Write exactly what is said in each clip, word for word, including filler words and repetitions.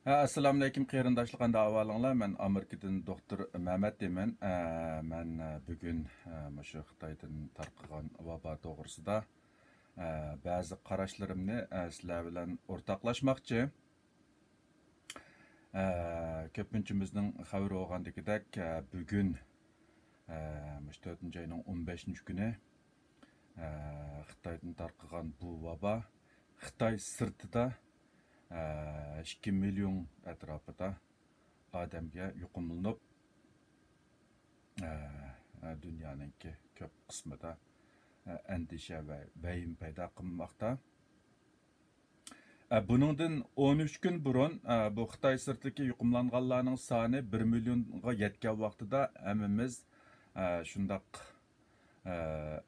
ھە، ئەسسالامۇئەلەيكۇم قېرىنداشلار، قانداق ئەھۋالىڭلار؟ مەن ئامېرىكىدىن دوختۇر مەمەت دەيمەن. ئە، مەن، ئە، بۈگۈن، ئە، مۇشۇ خىتايدىن تارقىغان ۋابا توغرىسىدا، ئە، بەزى قاراشلىرىمنى، ئە، سىلەر بىلەن ئورتاقلاشماقچى. ئە، كۆپىنچىمىزنىڭ خەۋىرى بولغاندىكىدەك، ئە، بۈگۈن، ئە، مۇشۇ تۆتىنچى ئاينىڭ ئون بەشىنچى كۈنى، ئە، خىتايدىن تارقىغان بۇ ۋابا خىتاي سىرتىدا، ئە، ئىككى مىليون ئەتراپىدا ئادەمگە يۇقۇملىنىپ، ئە، ئە، دۇنيانىڭكى كۆپ قىسمىدا، ئە، ئەندىشە ۋە ۋەھىمە پەيدا قىلماقتا. ئە، بۇنىڭدىن ئون ئۈچ كۈن بۇرۇن، ئە، بۇ خىتاي سىرتىدىكى يۇقۇملانغانلارنىڭ سانى بىر مىليونغا يەتكەن ۋاقتىدا ھەممىمىز، ئە، شۇنداق، ئە،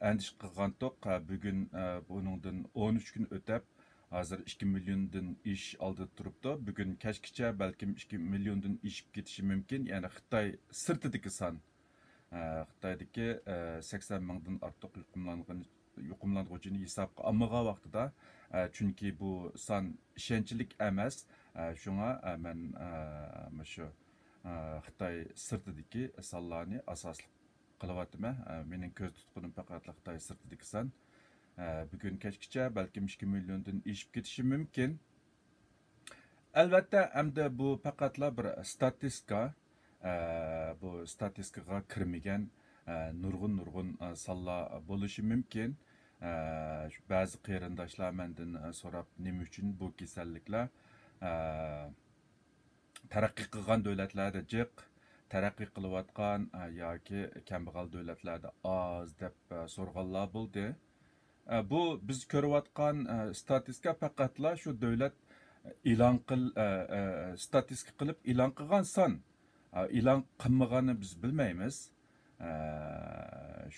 ئەندىشە قىلغانتۇق. ئە، بۈگۈن، ئە، بۇنىڭدىن ئون ئۈچ كۈن ئۆتەپ، ھازىر ئىككى مىليوندىن ئېشىش ئالدىدا تۇرۇپتۇ. بۈگۈن كەچكىچە بەلكىم ئىككى مىليوندىن ئېشىپ كېتىشى مۇمكىن. يەنى خىتاي سىرتىدىكى سان، ئە، خىتايدىكى، ئە، سەكسەن مىڭدىن ئارتۇق يۇقۇملانغان يۇقۇملانغۇچىنى ھېسابقا ئالمىغان ۋاقتىدا، ئە، چۈنكى بۇ سان ئىشەنچلىك ئەمەس، ئە، شۇڭا، ئە، مەن، ئە، مۇشۇ، ئە، خىتاي سىرتىدىكى سانلارنى ئاساسلىق قىلىۋاتىمەن. ئە، مېنىڭ كۆزدە تۇتقىنىم پەقەتلا خىتاي سىرتىدىكى سان. ئە، بۈگۈن كەچكىچە بەلكىم ئىككى مىليوندىن ئېشىپ كېتىشى مۇمكىن. ئەلۋەتتە، ئەمدى بۇ پەقەتلا بىر ستاتىستىكا. ئە، بۇ ستاتىستىكىغا كىرمىگەن، ئە، نۇرغۇن، نۇرغۇن، ئە، سانلار بولۇشى مۇمكىن. ئە، شۇ بەزى قېرىنداشلار مەندىن، ئە، سوراپ، نېمە ئۈچۈن بۇ كېسەللىكلەر، ئە، تەرەققىي قىلغان دۆلەتلەردە جىق، تەرەققىي قىلىۋاتقان، ئە، ياكى كەمبەغەل دۆلەتلەردە ئاز دەپ، ئە، سورىغانلار بولدى. ئە، بۇ بىز كۆرۈۋاتقان، ئە، ستاتىستىكا پەقەتلا شۇ دۆلەت ئېلان قىل-، ئە، ئە، ستاتىستىكا قىلىپ ئېلان قىلغان سان. ئە، ئېلان قىلمىغاننى بىز بىلمەيمىز. ئە،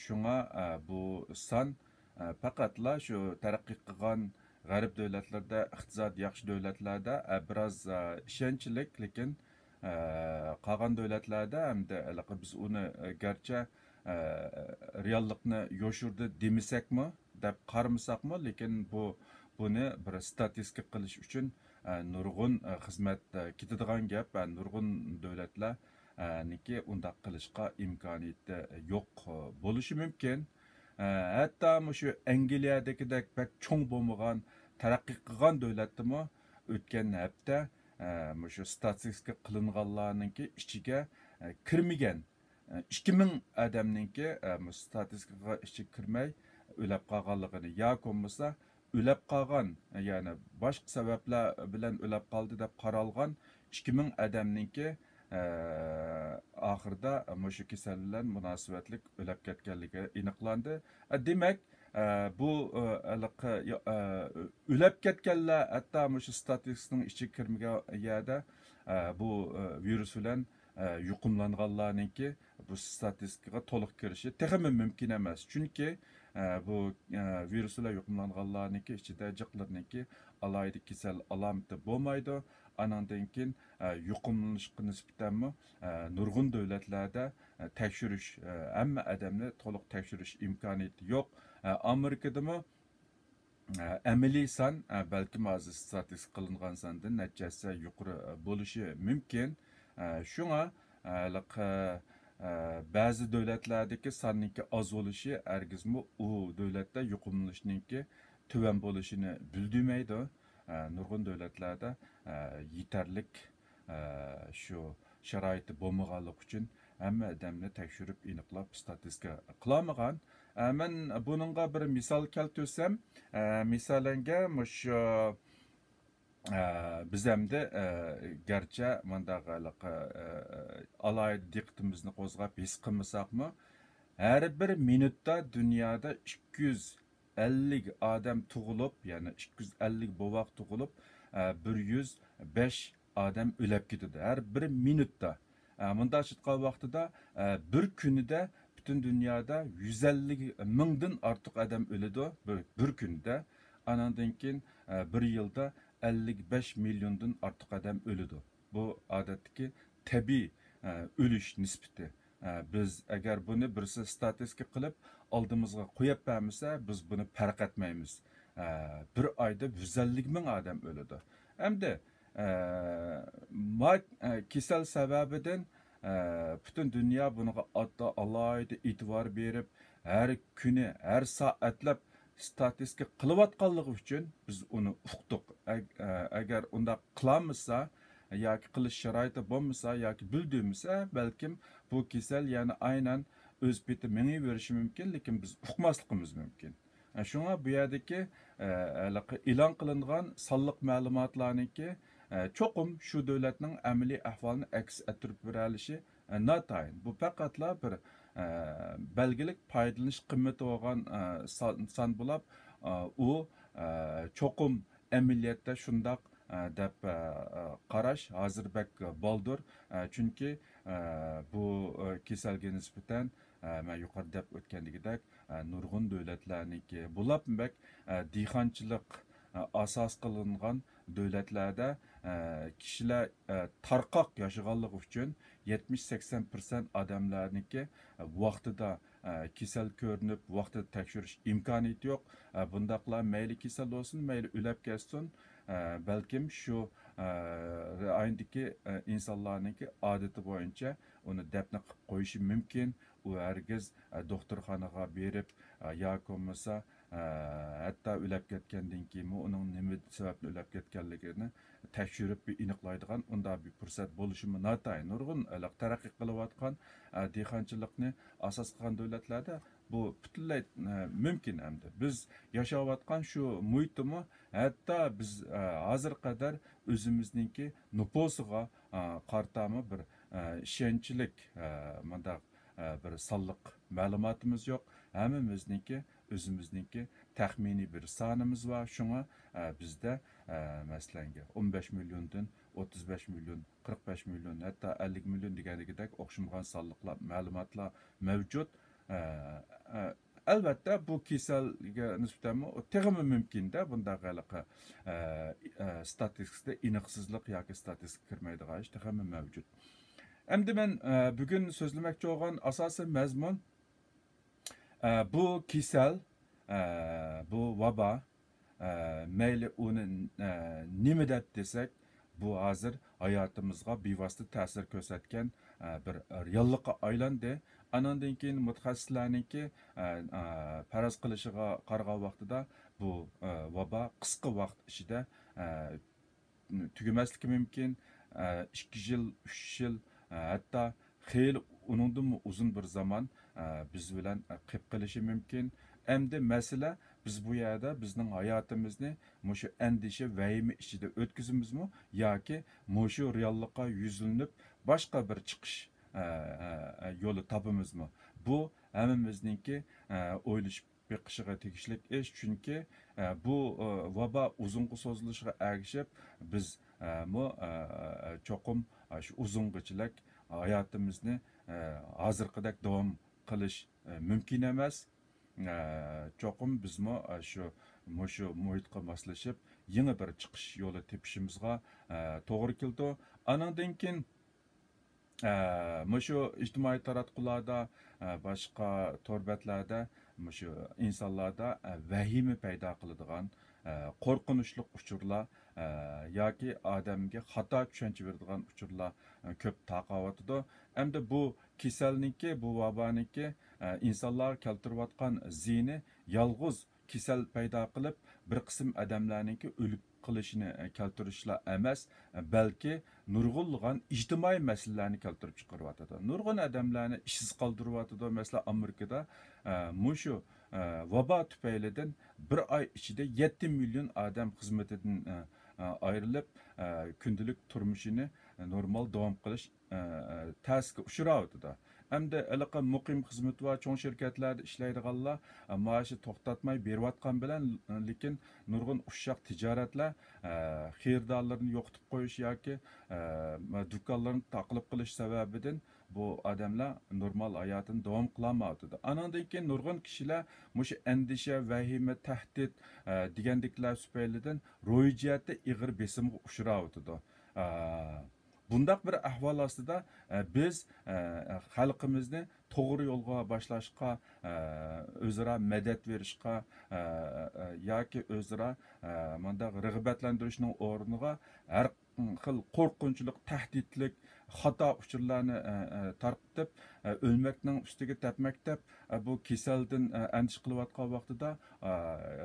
شۇڭا، ئە، بۇ سان، ئە، پەقەتلا شۇ تەرەققىي قىلغان غەرب دۆلەتلىرىدە، ئىقتىسادى ياخشى دۆلەتلەردە، ئە، بىراز، ئە، ئىشەنچلىك، لېكىن، ئە، قالغان دۆلەتلەردە ئەمدى ھېلىقى بىز ئۇنى، ئە، گەرچە، ئە، رېئاللىقنى يوشۇردى دېمىسەكمۇ، دەپ قارىمىساقمۇ، لېكىن بۇ، بۇنى بىر ستاتىستىكا قىلىش ئۈچۈن، ئە، نۇرغۇن، ئە، خىزمەت، ئە، كېتىدىغان گەپ، ئە، نۇرغۇن دۆلەتلەر، ئە، نىكى ئۇنداق قىلىشقا ئىمكانىيىتى يوق، ئە، بولۇشى مۇمكىن. ئە، ھەتتا مۇشۇ ئەنگلىيەدىكىدەك بەك چوڭ بولمىغان، تەرەققىي قىلغان دۆلەتتىمۇ ئۆتكەن ھەپتە، ئە، مۇشۇ ستاتىستىكا قىلىنغانلارنىڭكى ئىچىگە، ئە، كىرمىگەن، ئە، ئىككى مىڭ ئادەمنىڭكى، ئە، مۇشۇ ستاتىستىكىغا ئىچىگە كىرمەي ئۆلۈپ قالغانلىقىنى ياكى بولمىسا ئۆلۈپ قالغان، يەنى باشقا سەۋەبلەر بىلەن ئۆلۈپ قالدى دەپ قارالغان ئىككى مىڭ ئادەمنىڭكى، ئە، ئاخىرىدا مۇشۇ كېسەل بىلەن مۇناسىۋەتلىك ئۆلۈپ كەتكەنلىكى ئېنىقلاندى. ئە، دېمەك، ئە، بۇ، ئە، ھېلىقى، ئە، ئۆلۈپ كەتكەنلەر ھەتتا مۇشۇ ستاتىستىكىنىڭ ئىچىگە كىرمىگەن يەردە، ئە، بۇ، ئە، ۋىرۇس بىلەن، ئە، يۇقۇملانغانلارنىڭكى بۇ ستاتىستىكىغا تولۇق كىرىشى تېخىمۇ مۇمكىن ئەمەس. چۈنكى، ئە، بۇ، ئە، ۋىرۇس بىلەن يۇقۇملانغانلارنىڭكى ئىچىدە جىقلىرىنىڭكى ئالاھىدە كېسەل ئالامىتى بولمايدۇ. ئانىڭدىن كېيىن، ئە، يۇقۇملىنىشقا نىسبەتەنمۇ، ئە، نۇرغۇن دۆلەتلەردە، ئە، تەكشۈرۈش، ئە، ھەممە ئادەمنى تولۇق تەكشۈرۈش ئىمكانىيىتى يوق. ئە، ئامېرىكىدىمۇ، ئە، ئەمەلىي سان، ئە، بەلكىم ھازىر ستاتىستىكا قىلىنغان ساندىن نەچچە ھەسسە يۇقىرى، ئە، بولۇشى مۇمكىن. ئە، شۇڭا، ئە، ھېلىقى، ئە، بەزى دۆلەتلەردىكى ساننىڭكى ئاز بولۇشى ھەرگىزمۇ ئۇ دۆلەتتە يۇقۇملىنىشنىڭكى تۆۋەن بولۇشىنى بىلدۈرمەيدۇ. ئە، نۇرغۇن دۆلەتلەردە، ئە، يېتەرلىك، ئە، شۇ شارائىتى بولمىغانلىقى ئۈچۈن ھەممە ئادەمنى تەكشۈرۈپ ئېنىقلاپ ستاتىستىكا قىلالمىغان. ئە، مەن بۇنىڭغا بىر مىسال كەلتۈرسەم، ئە، مىسالەنگە مۇشۇ، ئە، بىز ئەمدى، ئە، گەرچە مۇنداق ھېلىقى، ئە، ئالاھىدە دىققىتىمىزنى قوزغاپ ھېس قىلمىساقمۇ، ھەر بىر مىنۇتتا دۇنيادا ئىككى يۈز ئەللىك ئادەم تۇغۇلۇپ، يەنى ئىككى يۈز ئەللىك بوۋاق تۇغۇلۇپ، ئە، بىر يۈز بەش ئادەم ئۆلۈپ كېتىدۇ ھەر بىر مىنۇتتا. ئە، مۇنداق ئېيتقان ۋاقتىدا، ئە، بىر كۈنىدە پۈتۈن دۇنيادا يۈز ئەللىك مىڭدىن ئارتۇق ئادەم ئۆلىدۇ بىر، بىر كۈنىدە. ئانىڭدىن كېيىن، ئە، بىر يىلدا ئەللىك بەش مىليوندىن ئارتۇق ئادەم ئۆلىدۇ. بۇ ئادەتتىكى تەبىئىي، ئە، ئۆلۈش نىسبىتى. ئە، بىز ئەگەر بۇنى بىرسى ستاتىستىكا قىلىپ ئالدىمىزغا قويۇپ بەرمىسە، بىز بۇنى پەرق ئەتمەيمىز. ئە، بىر ئايدا يۈز ئەللىك مىڭ ئادەم ئۆلىدۇ. ئەمدى، ئە، ما، ئە، كېسەل سەۋەبىدىن، ئە، پۈتۈن دۇنيا بۇنىڭغا ئاتا-، ئالاھىدە ئېتىبار بېرىپ، ھەر كۈنى، ھەر سائەتلەپ ستاتىستىكا قىلىۋاتقانلىقى ئۈچۈن بىز ئۇنى ئۇقتۇق. ئەگ-، ئە، ئەگەر ئۇنداق قىلالمىسا ياكى قىلىش شارائىتى بولمىسا ياكى بىلدۈرمىسە، بەلكىم بۇ كېسەل يەنە ئاينەن ئۆز پېتى مېڭىۋېرىشى مۇمكىن، لېكىن بىز ئۇقماسلىقىمىز مۇمكىن. شۇڭا بۇ يەردىكى، ئە، ھېلىقى ئېلان قىلىنغان سانلىق مەلۇماتلارنىڭكى، ئە، چوقۇم شۇ دۆلەتنىڭ ئەمەلىي ئەھۋالىنى ئەكس ئەتتۈرۈپ بېرەلىشى، ئە، ناتايىن. بۇ پەقەتلا بىر، ئە، بەلگىلىك پايدىلىنىش قىممىتى بولغان، ئە، سان، سان بولاپ، ئە، ئۇ، ئە، چوقۇم ئەمەلىيەتتە شۇنداق، ئە، دەپ، ئە، ئە، قاراش ھازىر بەك بالدۇر. ئە، چۈنكى، ئە، بۇ، ئە، كېسەلگە نىسبەتەن، ئە، مەن يۇقىرىدا دەپ ئۆتكەندىكىدەك، ئە، نۇرغۇن دۆلەتلەرنىڭكى، بولۇپمۇ بەك، ئە، دېھقانچىلىق، ئە، ئاساس قىلىنغان دۆلەتلەردە، ئە، كىشىلەر، ئە، تارقاق ياشىغانلىقى ئۈچۈن يەتمىش سەكسەن پىرسەنت ئادەملەرنىڭكى، ئە، ۋاقتىدا، ئە، كېسەل كۆرۈنۈپ، ۋاقتىدا تەكشۈرۈش ئىمكانىيىتى يوق. ئە، بۇنداقلار مەيلى كېسەل بولسۇن، مەيلى ئۆلۈپ كەتسۇن، ئە، بەلكىم شۇ، ئە، رايوندىكى، ئە، ئىنسانلارنىڭكى ئادىتى بويىچە ئۇنى دەپنە قىلىپ قويۇشى مۇمكىن. ئۇ ھەرگىز، ئە، دوختۇرخانىغا بېرىپ، ئە، ياكى بولمىسا، ئە، ھەتتا ئۆلۈپ كەتكەندىن كېيىنمۇ ئۇنىڭ نېمە سەۋەبتىن ئۆلۈپ كەتكەنلىكىنى تەكشۈرۈپ بىر ئېنىقلايدىغان ئۇنداق بىر پۇرسەت بولۇشىمۇ ناتايىن. نۇرغۇن، ئە، تەرەققىي قىلىۋاتقان، ئە، دېھقانچىلىقنى ئاساس قىلغان دۆلەتلەردە بۇ پۈتۈنلەي، ئە، مۇمكىن ئەمدى. بىز ياشاۋاتقان شۇ مۇھىتتىمۇ ھەتتا بىز، ئە، ھازىرغا قەدەر ئۆزىمىزنىڭكى نوپۇسىغا، ئە، قارىتامۇ بىر، ئە، ئىشەنچلىك، ئە، مۇنداق، ئە، بىر سانلىق مەلۇماتىمىز يوق. ھەممىمىزنىڭكى ئۆزىمىزنىڭكى تەخمىنىي بىر سانىمىز بار. شۇڭا، ئە، بىزدە، ئە، مەسىلەنگە ئون بەش مىليوندىن ئوتتۇز بەش مىليون، قىرىق بەش مىليون، ھەتتا ئەللىك مىليون دېگەندىكىدەك ئوخشىمىغان سانلىقلار، مەلۇماتلار مەۋجۇت. ئە، ئە، ئەلۋەتتە، بۇ كېسەلگە نىسبەتەنمۇ تېخىمۇ مۇمكىندە، بۇنداق ھېلىقى، ئە، ئە، ستاتىستىكىسىدا ئېنىقسىزلىق ياكى ستاتىستىكىغا كىرمەيدىغان ئىش تېخىمۇ مەۋجۇت. ئەمدى مەن، ئە، بۈگۈن سۆزلىمەكچى بولغان ئاساسىي مەزمۇن، ئە، بۇ كېسەل، ئە، بۇ ۋابا، ئە، مەيلى ئۇنى، ئە، نېمە دەپ دېسەك، بۇ ھازىر ھاياتىمىزغا بىۋاسىتە تەسىر كۆرسەتكەن، ئە، بىر رېئاللىققا ئايلاندى. ئانىڭدىن كېيىن مۇتەخەسسىسلەرنىڭكى، ئە، ئە، پەرەز قىلىشىغا قارىغان ۋاقتىدا بۇ، ئە، ۋابا قىسقا ۋاقىت ئىچىدە، ئە، تۈگىمەسلىكى مۇمكىن. ئىككى يىل، ئۈچ يىل، ھەتتا خېلى ئۇنىڭدىنمۇ ئۇزۇن بىر زامان بىز بىلەن قېلىپ قېلىشى مۇمكىن. ئەمدى مەسىلە، بىز بۇ يەردە بىزنىڭ ھاياتىمىزنى مۇشۇ ئەندىشە، ۋەھىمە ئىچىدە ئۆتكۈزىمىزمۇ ياكى مۇشۇ رېئاللىققا يۈزلىنىپ باشقا بىر چىقىش يولى تاپىمىزمۇ؟ بۇ ھەممىمىزنىڭكى ئويلىشىپ بېقىشىغا تېگىشلىك ئىش، چۈنكى، ئە، بۇ، ئە، ۋابا ئۇزۇنغا سوزۇلۇشىغا ئەگىشىپ، بىز، ئە، مۇ-، ئە، ئە، چوقۇم، ئە، شۇ ئۇزۇنغىچىلىك ھاياتىمىزنى، ئە، ھازىرقىدەك داۋام قىلىش، ئە، مۇمكىن ئەمەس. ئە، چوقۇم بىزمۇ، ئە، شۇ، مۇشۇ مۇھىتقا ماسلىشىپ، يېڭى بىر چىقىش يولى تېپىشىمىزغا، ئە، توغرا كېلىدۇ. ئانىڭدىن كېيىن، ئە، مۇشۇ ئىجتىمائىي تاراتقۇلاردا، ئە، باشقا تور بەتلەردە مۇشۇ ئىنسانلاردا، ئە، ۋەھىمە پەيدا قىلىدىغان، ئە، قورقۇنچلۇق ئۇچۇرلار، ئە، ياكى ئادەمگە خاتا چۈشەنچە بېرىدىغان ئۇچۇرلار، ئە، كۆپ تارقاۋاتىدۇ. ئەمدى بۇ كېسەلنىڭكى، بۇ ۋابانىڭكى، ئە، ئىنسانلارغا كەلتۈرۈۋاتقان زىيىنى يالغۇز كېسەل پەيدا قىلىپ، بىر قىسىم ئادەملەرنىڭكى ئۆلۈپ قېلىشىنى، ئە، كەلتۈرۈشلا ئەمەس، ئە، بەلكى نۇرغۇنلىغان ئىجتىمائىي مەسىلىلەرنى كەلتۈرۈپ چىقىرىۋاتىدۇ. نۇرغۇن ئادەملەرنى ئىشسىز قالدۇرۇۋاتىدۇ. مەسىلەن، ئامېرىكىدا، ئە، مۇشۇ، ئە، ۋابا تۈپەيلىدىن بىر ئاي ئىچىدە يەتتە مىليون ئادەم خىزمىتىدىن، ئە، ئە، ئايرىلىپ، ئە، كۈندىلىك تۇرمۇشىنى، ئە، نورمال داۋام قىلىش ئە، ئە، تەسكە ئۇچراۋاتىدۇ. ئەمدى ھېلىقى مۇقىم خىزمىتى بار چوڭ شىركەتلەردە ئىشلەيدىغانلار، ئە، مائاشى توختاتماي بېرىۋاتقان بىلەن، لېكىن نۇرغۇن ئۇششاق تىجارەتلەر، ئە، خېرىدارلىرىنى يوقىتىپ قويۇش ياكى، ئە، دۇكانلىرىنى تاقىلىپ قېلىش سەۋەبىدىن بۇ ئادەملەر نورمال ھاياتىنى داۋام قىلالمايۋاتىدۇ. ئانىڭدىن كېيىن نۇرغۇن كىشىلەر مۇشۇ ئەندىشە، ۋەھىمە، تەھدىت، ئە، دېگەندىكىلەر تۈپەيلىدىن روھىي جەھەتتە ئېغىر بېسىمغا ئۇچراۋاتىدۇ. ئە، بۇنداق بىر ئەھۋال ئاستىدا، ئە، بىز، ئە، خەلقىمىزنى توغرا يولغا باشلاشقا، ئە، ئۆزئارا مەدەت بېرىشقا، ئە، ئە، ياكى ئۆزئارا، ئە، مۇنداق رىغبەتلەندۈرۈشنىڭ ئورنىغا ھەر خىل قورقۇنچلۇق، تەھدىتلىك، خاتا ئۇچۇرلارنى، ئە، ئە، تارقىتىپ، ئە، ئۆلمەكنىڭ ئۈستىگە تەپمەك دەپ، ئە، بۇ كېسەلدىن، ئە، ئەندىشە قىلىۋاتقان ۋاقتىدا، ئە،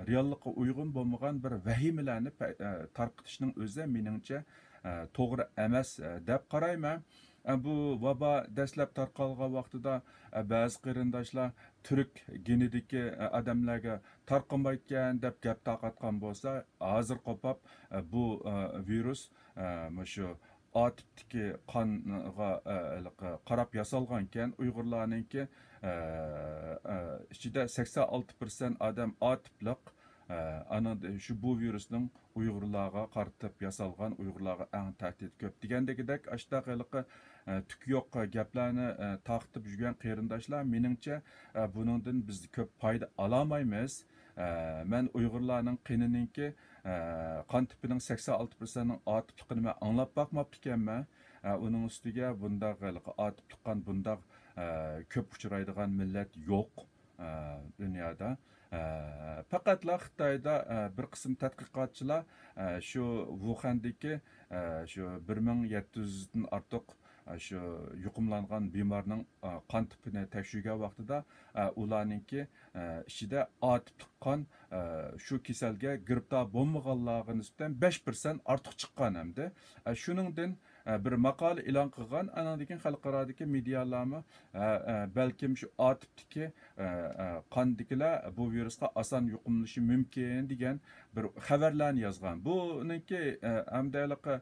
رېئاللىققا ئۇيغۇن بولمىغان بىر ۋەھىمىلەرنى پە-، ئە، تارقىتىشنىڭ ئۆزى مېنىڭچە، ئە، توغرا ئەمەس، ئە، دەپ قارايمەن. ئە، بۇ ۋابا دەسلەپ تارقالغان ۋاقتىدا، ئە، بەزى قېرىنداشلار تۈرك گېنىدىكى، ئە، ئادەملەرگە تارقىمايدىكەن دەپ گەپ تارقاتقان بولسا، ھازىر قوپاپ، ئە، بۇ، ئە، ۋىرۇس، ئە، مۇشۇ ئا تىپتىكى قانغا، ئە، ھېلىقى قاراپ ياسالغانكەن. ئۇيغۇرلارنىڭكى، ئە، ئە، ئىچىدە سەكسەن ئالتە پىرسەنت ئادەم ئا تىپلىق. ئە، ئانا شۇ بۇ ۋىرۇسنىڭ ئۇيغۇرلارغا قارىتىپ ياسالغان، ئۇيغۇرلارغا ئەڭ تەھدىت كۆپ دېگەندىكىدەك، ئاشتاق ھېلىقى، ئە، تۈكى يوق گەپلەرنى، ئە، تارقىتىپ يۈرگەن قېرىنداشلار، مېنىڭچە، ئە، بۇنىڭدىن بىز كۆپ پايدا ئالالمايمىز. ئە، مەن ئۇيغۇرلارنىڭ قېنىنىڭكى، ئە، قان تىپىنىڭ سەكسەن ئالتە پىرسەنتنىڭ ئا تىپلىقىنى مەن ئاڭلاپ باقماپتىكەنمەن. ئە، ئۇنىڭ ئۈستىگە بۇنداق ھېلىقى ئا تىپلىق قان بۇنداق، ئە، كۆپ ئۇچرايدىغان مىللەت يوق، ئە، دۇنيادا. ئە، پەقەتلا خىتايدا، ئە، بىر قىسىم تەتقىقاتچىلار، ئە، شۇ ۋۇخەندىكى، ئە، شۇ بىر مىڭ يەتتە يۈزدىن ئارتۇق، ئە، شۇ يۇقۇملانغان بىمارنىڭ، ئە، قان تىپىنى تەكشۈرگەن ۋاقتىدا، ئە، ئۇلارنىڭكى، ئە، ئىچىدە ئا تىپلىق قان، ئە، شۇ كېسەلگە گىرىپتار بولمىغانلارغا نىسبەتەن بەش پىرسەنت ئارتۇق چىققان ئەمدى. ئە، شۇنىڭدىن، ئە، بىر ماقالە ئېلان قىلغان، ئانىڭدىن كېيىن خەلقئارادىكى مېدىيالارمۇ، ئە، ئە، بەلكىم شۇ ئا تىپتىكى، ئە، ئە، قاندىكىلەر بۇ ۋىرۇسقا ئاسان يۇقۇملىنىشى مۇمكىن دېگەن بىر خەۋەرلەرنى يازغان. بۇنىڭكى، ئە، ئەمدى ھېلىقى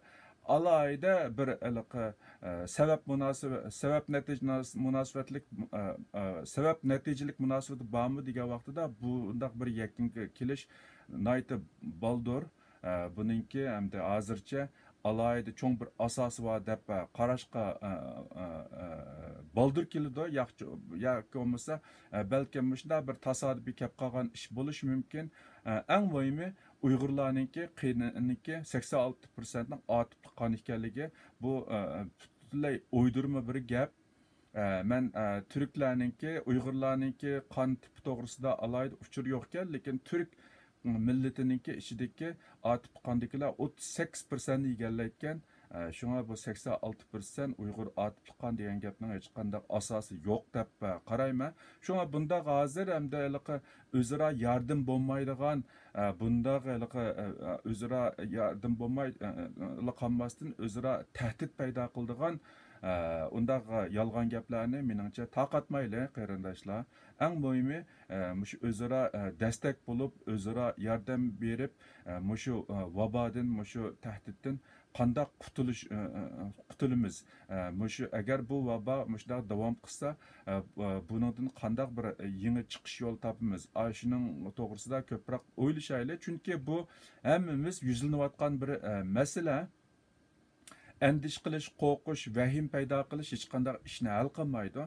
ئالاھىدە بىر ھېلىقى، ئە، سەۋەب مۇناسىۋە-، سەۋەب نەتىجە ناس-، مۇناسىۋەتلىك، ئە، ئە، سەۋەب نەتىجىلىك مۇناسىۋىتى بارمۇ دېگەن ۋاقتىدا بۇنداق بىر يەكۈنگە كېلىش ناھايىتى بالدۇر. ئە، بۇنىڭكى ئەمدى ھازىرچە ئالاھىدە چوڭ بىر ئاساسى بار دەپ، ئە، قاراشقا، ئە، ئە، ئە، بالدۇر كېلىدۇ. ياق-، ياكى بولمىسا، ئە، بەلكىم مۇشۇنداق بىر تاسادىپىي كەپ قالغان ئىش بولۇشى مۇمكىن. ئە، ئەڭ مۇھىمى، ئۇيغۇرلارنىڭكى قېنىنىڭكى سەكسەن ئالتە پىرسەنتنىڭ ئا تىپلىق قان ئىكەنلىكى، بۇ، ئە، پۈتۈنلەي ئويدۇرما بىر گەپ. ئە، مەن، ئە، تۈركلەرنىڭكى، ئۇيغۇرلارنىڭكى قان تىپى توغرىسىدا ئالاھىدە ئۇچۇر يوقكەن، لېكىن تۈرك مىللىتىنىڭكى ئىچىدىكى ئا تىپلىق قاندىكىلەر ئوتتۇز سەككىز پىرسەنتنى ئىگىلەيدىكەن. ئە، شۇڭا بۇ سەكسەن ئالتە پىرسەنت ئۇيغۇر ئا تىپلىق قان دېگەن گەپنىڭ ھېچقانداق ئاساسى يوق دەپ، ئە، قارايمەن. شۇڭا بۇنداق ھازىر ئەمدى ھېلىقى ئۆزئارا ياردىمى بولمايدىغان، ئە، بۇنداق ھېلىقى، ئە، ئە، ئۆزئارا ياردىم بولماي، ئە، ئە، قالماستىن، ئۆزئارا تەھدىت پەيدا قىلىدىغان، ئە، ئۇنداق يالغان گەپلەرنى مېنىڭچە تارقاتمايلى، قېرىنداشلار. ئەڭ مۇھىمى، ئە، مۇشۇ ئۆزئارا، ئە، دەستەك بولۇپ، ئۆزئارا ياردەم بېرىپ، ئە، مۇشۇ، ئە، ۋابادىن، مۇشۇ تەھدىتتىن قانداق قۇتۇلۇش، ئە، ئە، قۇتۇلىمىز؟ ئە، مۇشۇ، ئەگەر بۇ ۋابا مۇشۇنداق داۋام قىلسا، ئە، ئە، بۇنىڭدىن قانداق بىر، ئە، يېڭى چىقىش يولى تاپىمىز؟ ئاشۇنىڭ توغرىسىدا كۆپرەك ئويلىشايلى. چۈنكى بۇ ھەممىمىز يۈزلىنىۋاتقان بىر، ئە، مەسىلە. ئەندىشە قىلىش، قورقۇش، ۋەھىمە پەيدا قىلىش ھېچقانداق ئىشنى ھەل قىلمايدۇ.